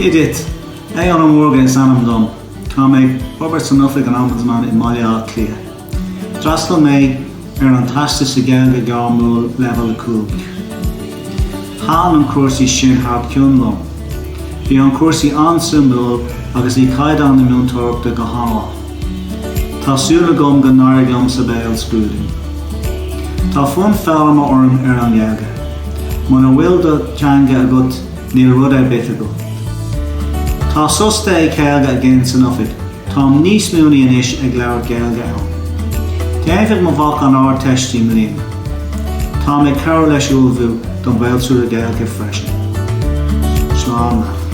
Dia duit, Aodhán Ó Mórdha is ainm dom. Tá mé ag obair san Oifig an Ombudsman i mBaile Átha Cliath. D'fhreastail mé ar an Teastas sa Ghaeilge Ghairmiúil Leibhéal 5. Thaitin an cúrsaí sin thar cionn liom. Bhí an cúrsaí an-suimiúil agus bhí caighdeán na múinteoireachta go han-mhaith. Tá súil agam go n-éireoidh liom sa béalscrúdú. Tá fonn foghlama orm ar an nGaeilge. Muna bhfuil do theanga agat níl rud ar bith agat. Tá sos tae Gaeilge againn san oifig. Táim níos muiníní anois ag labhairt Gaeilge ann. Déanfaidh mo mhac an Ardteist i mbliana. Táim ag cabhrú leis ullmhú don Ghaelscrúdú Gaeilge freisin. Slán leat.